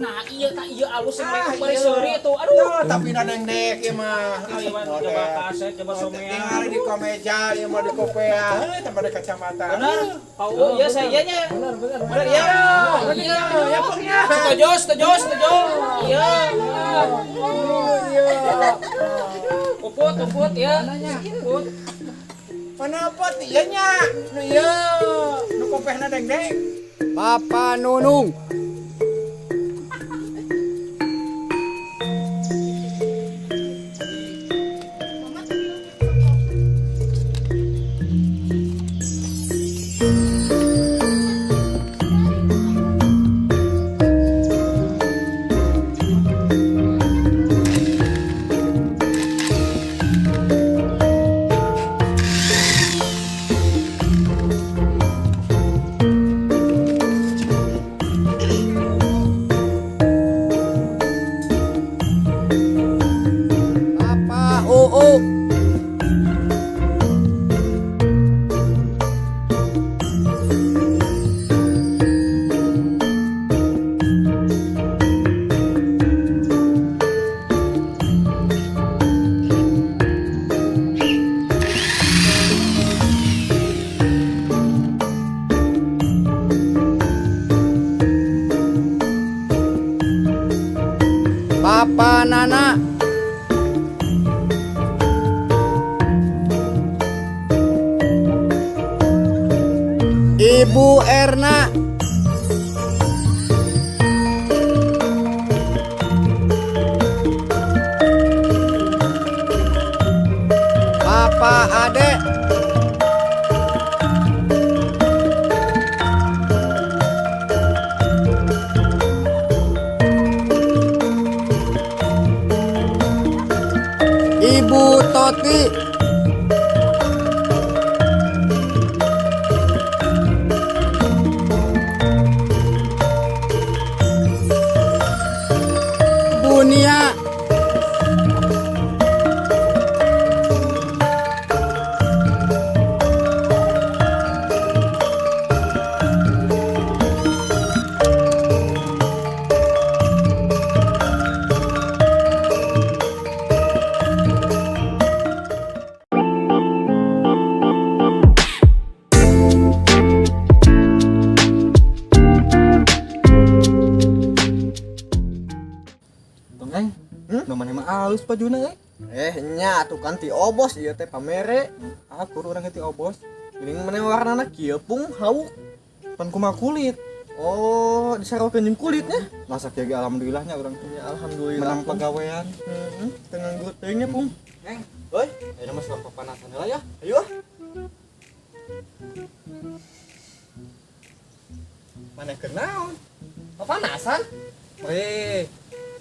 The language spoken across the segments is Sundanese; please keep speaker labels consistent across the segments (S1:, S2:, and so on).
S1: Nah, iya tak iya alus sampai bari seuri tuh. Aduh.
S2: Tapi na dengdek ieu mah.
S1: Ayo coba kaset coba somea.
S2: Tinggal di komeja ieu mah di kopea. Heuh, tambah di kacamata.
S1: Benar. Pau iya saya nya.
S3: Benar, benar.
S1: Benar ya.
S2: Iya, ya pokoknya.
S1: Setuju, setuju, setuju. Iya.
S2: Iya.
S1: Puput, puput ya. Puput.
S2: Mana pot ieu nya? Nu ieu, nu kopehna dengdek.
S3: Bapak Nunung. Bapak UU. Bapak Nana. Ibu Erna. Bapak Ade. Ibu Toti. Bunia.
S4: Alus pajuna euy.
S5: Nya atuh kan ti obos ieu teh pamere.
S4: Akur urang ti obos.
S5: Geuning maneh warnana kieu pung hauk.
S4: Pan kumaha kulit.
S5: Oh, disarokeun jeung kulitnya.
S4: Masak ya ge alhamdulillah nya urang teh.
S5: Ya alhamdulillah.
S4: Menang pagawean.
S5: Heeh, teu nganggur teuing nya pung.
S4: Neng.
S5: Oi,
S4: ayeuna mah sok papanasan heula ya.
S5: Ayo ah.
S4: Maneh keur naon?
S5: Papanasan?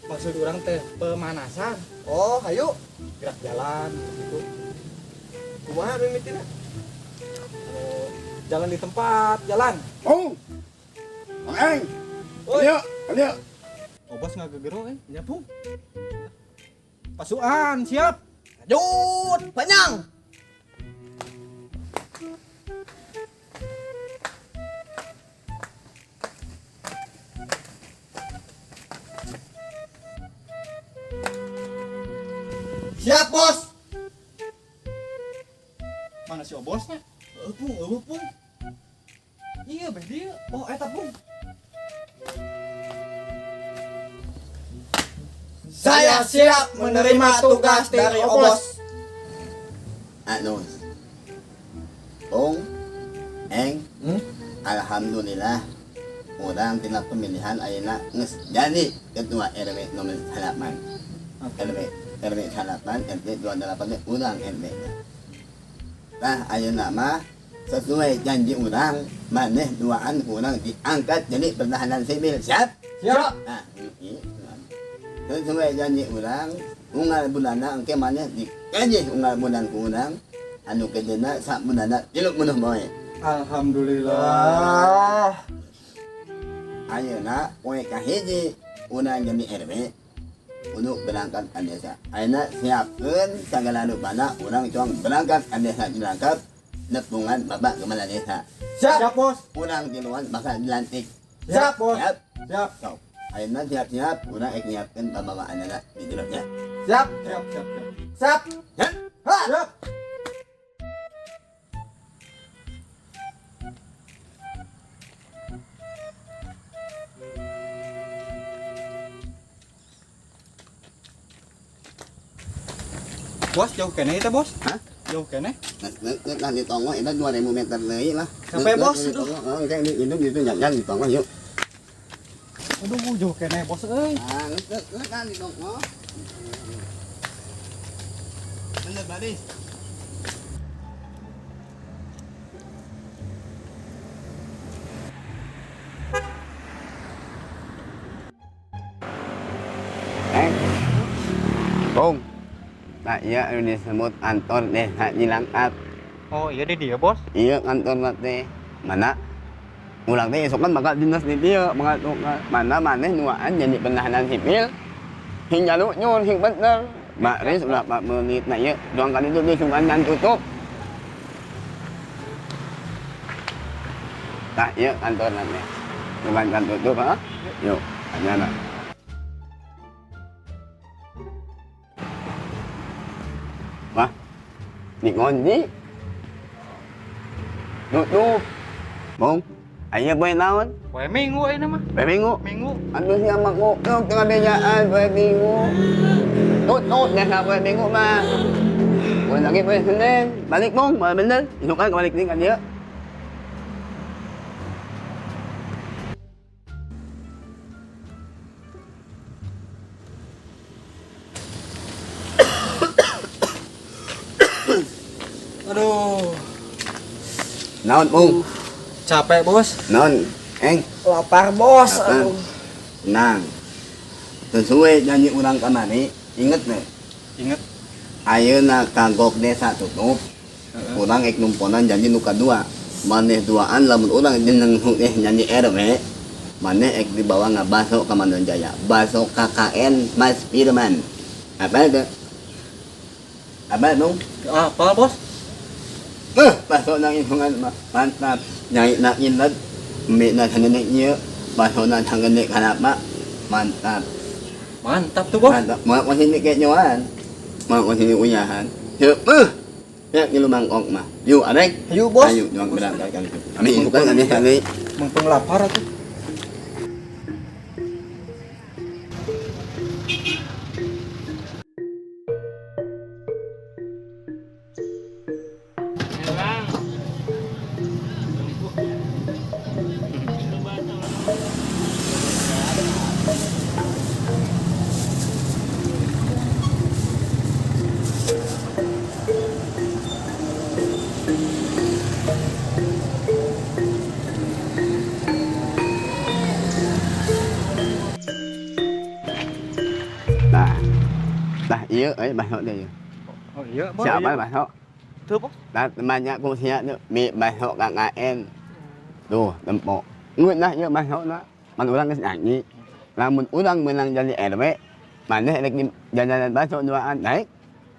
S4: Maksud urang teh pemanasan.
S5: Oh, hayu.
S4: Gerak jalan gitu.
S5: Kumaha mimitina?
S4: Jalan di tempat, jalan.
S2: Oh. Mang Eng. Ayo, ayo.
S4: Obos ngagegero euy, nya pung. Pasukan, siap.
S5: Lanjut, panjang. Siap, Bos.
S4: Mana si obosnya?
S5: Pung, eueuh, Pung.
S4: Iya, beh dia. Oh, eta Pung.
S5: Saya siap menerima tugas dari Obos.
S6: Anus. Pung, Eng, alhamdulillah urang tina pemilihan ayeuna geus jadi ketua RW nomor 8. RW 8, RT 28 teh urang RW. Tah ayeuna mah sesuai janji urang maneh duaan urang diangkat jadi pertahanan sipil. Siap?
S4: Siap.
S6: Nah, ini sesuai janji urang unggal bulana engke maneh digaji unggal bulan ku urang anu kedena sak bulana 30 poe.
S4: Alhamdulillah.
S6: Ayeuna poe kahiji urang jadi RW untuk berangkat ke desa. Ayeuna siapkeun sagala rupana urang cong berangkat ke desa dilangkap nepungan bapak kepala desa.
S4: Siap, Bos.
S6: Urang tiluan bakal dilantik.
S4: Siap, Bos.
S6: Siap.
S4: Siap.
S6: Sok. Ayeuna siap-siap urang ek nyiapkeun pambawaanana di jerona.
S5: Siap.
S4: Siap, siap, siap.
S5: Siap.
S6: Hah?
S5: Ha. Siap.
S4: Bos, jauh keneh eta, Bos?
S6: Hah?
S4: Jauh keneh.
S6: Nah, di tonggoh itu 2000 meter leuy lah.
S4: Sampai, Bos,
S6: aduh. Oh, kayak di itu gitu nyanyan di tonggoh yuk.
S4: Aduh, jauh keneh, Bos euy.
S6: Ah, geus kan di tonggoh. Bener baris. Bung. Nah, iya ini disebut kantor desa Cilangkap.
S4: Oh, iya deh dia, Bos.
S6: Iya kantor teh. Mana? Ulang teh esok kan bakal dinas di dia, bakal mana maneh nuaan jadi penahanan sipil. Hingga lu nyun hing bener. Baris berapa menit nah iya, doang kali itu di tutup. Nah, iya kantor nanti. Bukan kan tutup, ha? Yuk, hanya lah. Wah, dikunci. Tutup. Bung, aya poe naon?
S4: Poe Minggu ayeuna mah.
S6: Poe Minggu?
S4: Minggu.
S6: Anu sia mah goblok tengah bejaan poe Minggu. Tutup dah poe Minggu mah. Poe lagi poe Senin, balik Bung, bener. Isukan balik deui ka dieu.
S4: Aduh.
S6: Naon, Bung?
S4: Capek, Bos.
S6: Naon, Eng?
S2: Lapar, Bos. Aduh.
S6: Tenang. Sesuai janji urang kamari, inget nih.
S4: Inget.
S6: Ayeuna kagok desa tutup. Urang ek numponan janji nu kadua. Maneh duaan lamun urang jeneng janji RW, maneh ek dibawa ngabaso ka Manonjaya. Baso KKN Mas Firman. Apa itu? Apa, Bung?
S4: Apa, Bos?
S6: Baso nang inungan mantap. Nyai nak inlet, mie na sangenek nya, baso na sangenek kanapa, mantap.
S4: Mantap tuh, Bos.
S6: Mantap. Mau ko sini kayak nyoan. Mau ko sini uyahan. Yuk, ya ngilu mangkok mah. Yuk, arek.
S4: Yuk, Bos.
S6: Ayo, nyuang berangkat kan. Kami bukan kami kami.
S4: Mengpeng lapar atuh.
S6: Nah, iya, baso deh.
S4: Oh iya, Bos.
S6: Siapa baso?
S4: Tuh, Bos.
S6: Nah, banyak kongsinya tuh, mie baso KKN. Tuh, tempok. Ngut nah, iya baso nah. Man urang geus nyanyi. Lamun urang menang jadi RW, maneh rek di jajanan baso duaan, naik.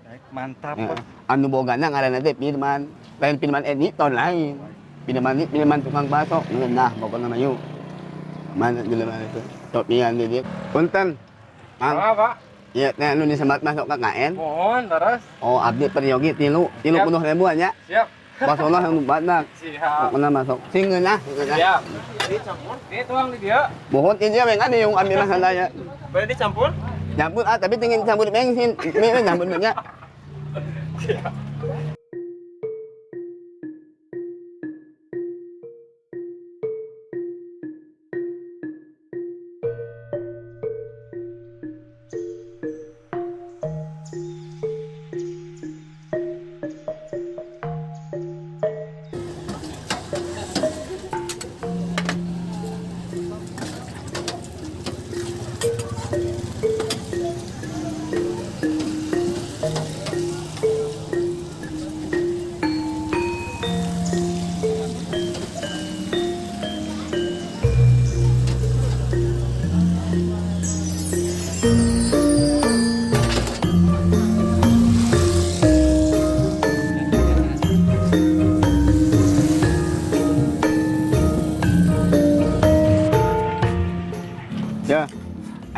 S4: Naik, mantap, Bos.
S6: Anu bogana ngaranna teh Firman. Lain Firman editor lain. Firman ini Firman tukang baso. Ngut nah, pokona mah yuk. Mana jelema itu? Topian di dieu. Punten. Mang.
S2: Pak.
S6: Iya, teh anu disebat masuk KKN.
S2: Mohon, terus.
S6: Oh, abdi peryogi 30 ribuan ya.
S2: Siap.
S6: Basolah yang badak.
S2: Siap.
S6: Pokoknya masuk. Sing ngeunah, ngeunah.
S2: Siap. Dicampur, di tuang di dia.
S6: Mohon ini we kan yung ambil masalahnya.
S2: Boleh dicampur?
S6: Campur ah, tapi tingin campur bensin. Ini campur banyak.
S2: Siap.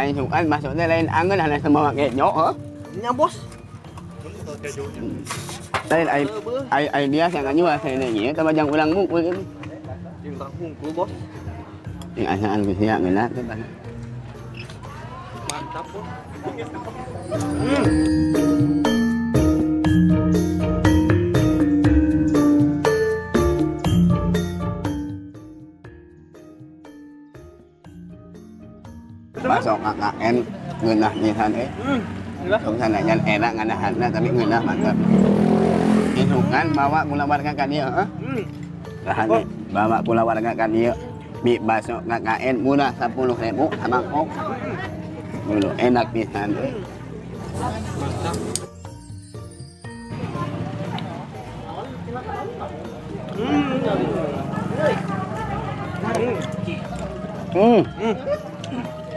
S6: Aing sukan masuknya lain angeun hanes mawa kejo heuh.
S5: Nya bos.
S6: Lain ai ai ai biasa nganyual saya ieu tah jang ulang mungkul.
S5: Jeung urang hungkul bos.
S6: Ing asaan ku sia ngeunah teh.
S5: Mantap bos.
S6: Bakso KKN ngeunah pisan eh. Tong sanajan enak nganahanna tapi ngeunah mantap. Isukan bawa kulawarga ka dieu heuh. Lah bawa kulawarga ka dieu. Mie bakso KKN murah 10.000 samangkok. Dulu enak pisan.
S5: Mantap.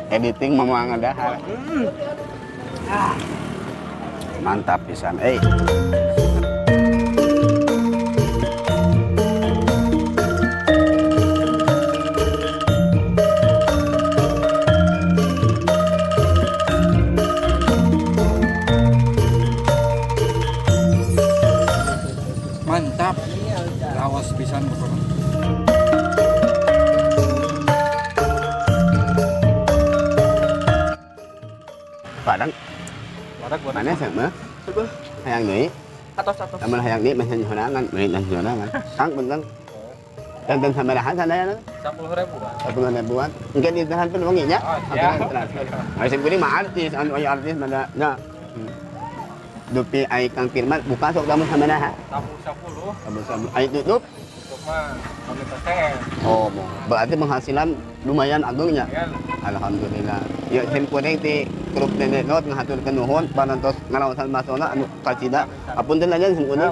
S6: Editing mama ngadahar. Mantap pisan eh.
S2: Mantap. Lawas pisan pokoknya.
S6: Padang. Mana sama? Hayang deui.
S5: Atos-atos.
S6: Lamun hayang deui mah sorangan, meuli sorangan. Kang punten. Danten sabaraha sadayana?
S5: 10 ribuan.
S6: 10 ribuan. Engke ditahan pun wengi nya.
S5: Oh, siap.
S6: Ai sim kuring mah artis, anu aya artis mana nya. Dupi ai Kang Firman buka sok lamun sabaraha?
S5: 10 10.
S6: Sabu-sabu. Ai tutup?
S5: Tutup mah kami teh.
S6: Oh, berarti penghasilan lumayan agungnya.
S5: Ya.
S6: Alhamdulillah. Ya sim kuring ti grup Nenek Not ngahaturkeun nuhun parantos ngaraosan basona anu kacida. Apunten aja sim kuring.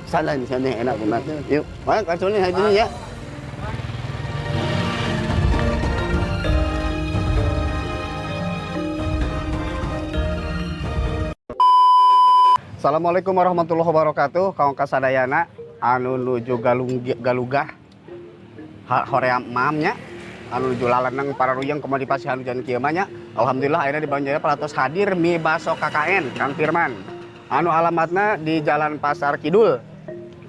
S6: Salah di sana enak banget. Yuk, mana kasone hari ini ya.
S7: Assalamualaikum warahmatullahi wabarakatuh. Kaum kasadayana anu nuju galugah hoream mamnya anu nuju laleneng para ruyeng kumaha dipasihan hujan kieu mah nya. Alhamdulillah akhirnya di Banjarjaya parantos hadir mie baso KKN Kang Firman. Anu alamatna di Jalan Pasar Kidul,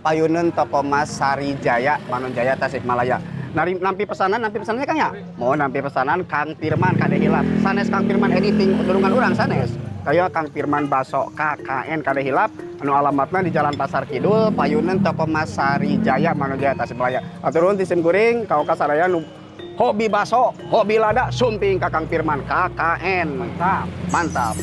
S7: Payuneun Toko Mas Sari Jaya, Manonjaya, Tasikmalaya. Nari, nampi pesanan, nampi pesanannya Kang ya? Mau nampi pesanan Kang Firman kade hilap. Sanes Kang Firman editing tulungan urang sanes. Kaya Kang Firman Baso KKN kade hilap. Anu alamatna di Jalan Pasar Kidul, Payuneun Toko Mas Sari Jaya, Manonjaya, Tasikmalaya. Atur nuhun ti sim kuring, kaum kasaraya nu hobi baso, hobi lada, sumping ka Kang Firman KKN. Mantap. Mantap.